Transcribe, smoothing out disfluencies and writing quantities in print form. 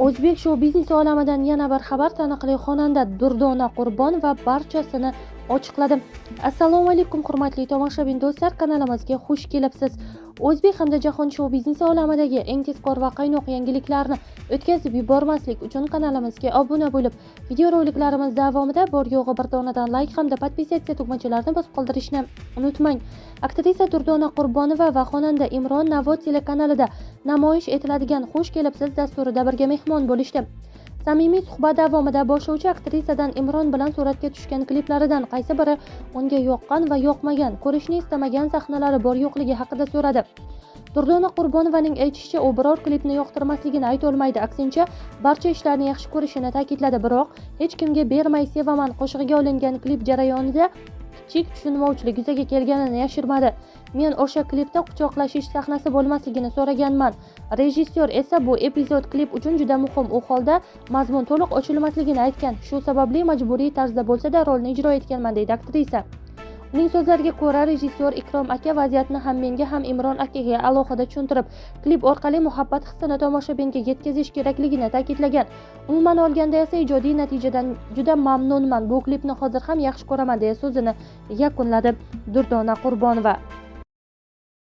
O'zbek shou-biznesi olamidan yana bir xabar: taniqli xonanda Durdona Qurbonova barchasini ochiqladi. Assalomu alaykum, hurmatli tomoshabin do'stlar, kanalimizga xush kelibsiz. O'zbek hamda jahon shou-biznesi olamidagi eng tezkor va qaynoq yangiliklarni o'tkazib yubormaslik uchun kanalimizga obuna bo'lib, videoroliklarimiz davomida bor yo'g'i bir donadan like hamda podpisatsiya tugmachalarini bosib qoldirishni unutmang. Aktrisa Durdona Qurbonova va xonanda Imron Navo telekanalida namoyish etiladigan Xush kelibsiz dasturida birga mehmon bo'lishdi. Samimiy suhbat davomida boshlovchi aktrisadan Imron bilan suratga tushgan kliplaridan qaysi biri unga yoqqan va yoqmagan, ko'rishni istamagan sahnalari bor yo'qligi haqida so'radi. Durdona Qurbonovaning aytishicha, u biror klipni yoqtirmasligini ayta olmaydi, aksincha barcha ishlarni yaxshi ko'rishini ta'kidladi. Biroq hech kimga bermay sevaman qo'shig'iga olingan klip jarayonida kichik tushunmovchilik yuzaga kelganini yashirmadi. Men o'sha klipda quchoqlashish sahnasi bo'lmasligini so'raganman. Rejissyor esa bu epizod klip uchun juda muhim, u holda mazmun to'liq ochilmasligini aytgan. Shu sababli majburiy tarzda bo'lsa-da rolni ijro etganman, deydi aktrisa. Uning so'zlariga ko'ra, rejissyor Ikrom aka vaziyatni ham menga, ham Imron akaga alohida tushuntirib, klip orqali muhabbat hissini tomoshabinga yetkazish kerakligini ta'kidlagan. Umuman olganda esa ijodiy natijadan juda mamnunman. Bu klipni hozir ham yaxshi ko'raman, deya so'zini yakunladi Durdona Qurbonova.